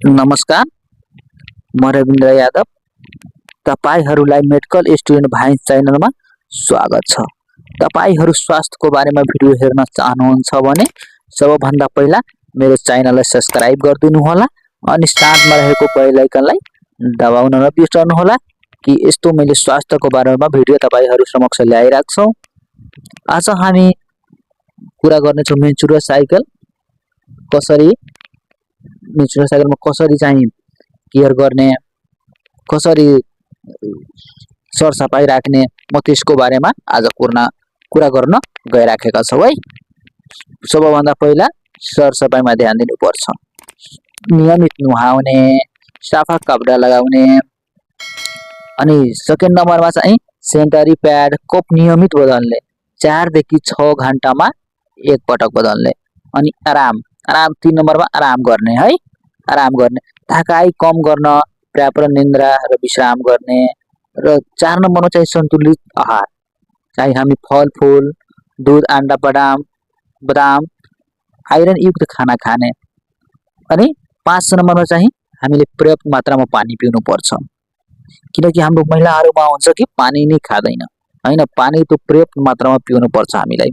नमस्कार, म रविन्द्र यादव। तपाईहरुलाई मेडिकल स्टुडेन्ट भाइ च्यानलमा स्वागत छ। तपाईहरु स्वास्थ्यको बारेमा भिडियो हेर्न चाहनुहुन्छ भने सबभन्दा पहिला मेरो च्यानललाई सब्स्क्राइब गरिदिनु होला अनि साथमा रहेको बेल आइकनलाई दबाउन नबिर्सनु होला कि यस्तो मैले स्वास्थ्यको बारेमा भिडियो तपाईहरु समक्ष ल्याइराख्छु छौं। आज हामी कुरा गर्नेछौं मेन्चुरियल साइकल कसरी चाहिँ केयर गर्ने, कसरी सरसफाई राख्ने, म त्यसको बारेमा आज कुरा गर्न गइराखेका छौं है। सबभन्दा पहिला सरसफाइमा ध्यान दिनुपर्छ। नियमित नुहाउने, सफा कपडा लगाउने अनि सेकेन्ड नम्बरमा चाहिँ सेनिटरी प्याड कप नियमित बदल्ने, 4 देखि 6 घण्टामा एक पटक बदल्ने अनि आराम 3 नम्बरमा आराम गर्ने है। आराम गर्ने, थकाइ कम गर्न पर्याप्त निद्रा र विश्राम गर्ने र 4 नम्बरमा चाहिँ सन्तुलित आहार। चाहिँ हामी फलफूल, दूध, अन्डा, बदाम आइरन युक्त खाना खाने अनि 5 नम्बरमा चाहिँ हामीले पर्याप्त मात्रामा पानी पिउनु पर्छ। किनकि हाम्रो महिलाहरुमा हुन्छ कि पानी नै खादैन हैन, पानी त पर्याप्त मात्रामा पिउनु पर्छ हामीलाई।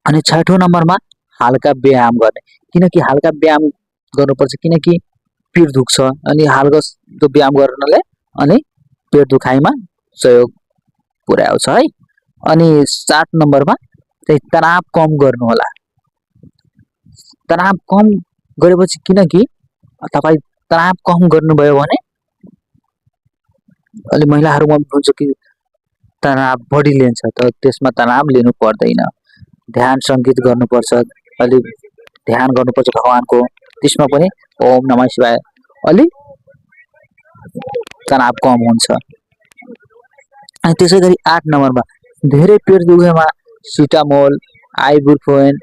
अनि 6औं नम्बरमा हल्का व्यायाम गर्ने, किनकि हल्का व्यायाम गर्नुपर्छ, किनकि पेट दुख्छ अनि हल्का व्यायाम गर्नाले अनि पेट दुखाइमा सहयोग पुर्याउँछ है। अनि 7 नम्बरमा चाहिँ तनाव कम गर्नु होला। तनाव कम गरेपछि, किनकि तपाई तनाव कम गर्नुभयो भने अलि महिलाहरुमा हुन्छ कि तनाव बढी लिन्छ, तर त्यसमा तनाव लिनु पर्दैन। ध्यान संगीत गर्नुपर्छ, अलि ध्यान गर्नुपर्छ भगवानको, त्यसमा पनि ओम नमः शिवाय अलि तनाव कम हुन्छ। अनि त्यसैगरी 8 नम्बरमा धेरै पेट दुखेमा सिटामोल, आइबुप्रोफेन,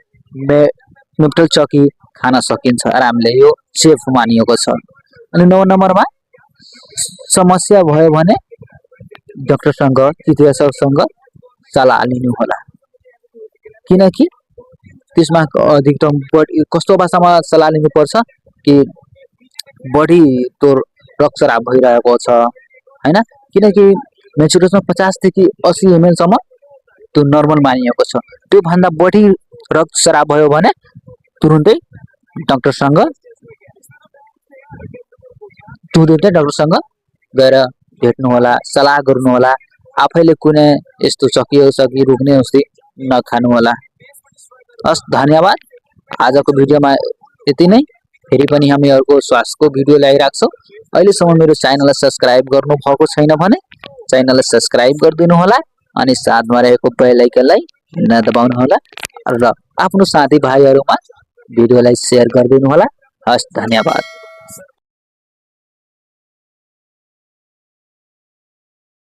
मेप्टल चकी खान सकिन्छ आरामले, यो सेफ मानिएको छ। अनि 9 नम्बरमा समस्या भयो भने डाक्टरसँग, चिकित्सकसँग सल्लाह लिनु होला। किनकि त्यसमा अधिकतम कस्तो अवस्थामा सल्लाह लिनुपर्छ कि बढी तो रक्तस्राव भइरहेको छ हैन, किनकि मेन्स्ट्रुएसनमा 50 देखि 80 ml सम्म त्यो नर्मल मानिएको छ। त्यो भन्दा बढी रक्तस्राव भयो भने तुरुन्तै डाक्टरसँग गएर भेट्नु होला, सल्लाह गर्नु होला। आफैले कुनै यस्तो चकी रुक्ने उस्तै नखानु होला। हस्, धन्यवाद। आजको भिडियोमा यति नै। फेरि पनि हामी अर्को स्वास्थ्यको भिडियो ल्याइराख्छौं। अहिलेसम्म मेरो च्यानललाई सब्स्क्राइब गर्नु भएको छैन भने च्यानललाई सब्स्क्राइब गरिदिनु होला अनि साथमा रहेको बेल आइकनलाई नदबाउनु होला र आफ्नो साथीभाइहरुमा भिडियोलाई शेयर गरिदिनु होला। हस्, धन्यवाद।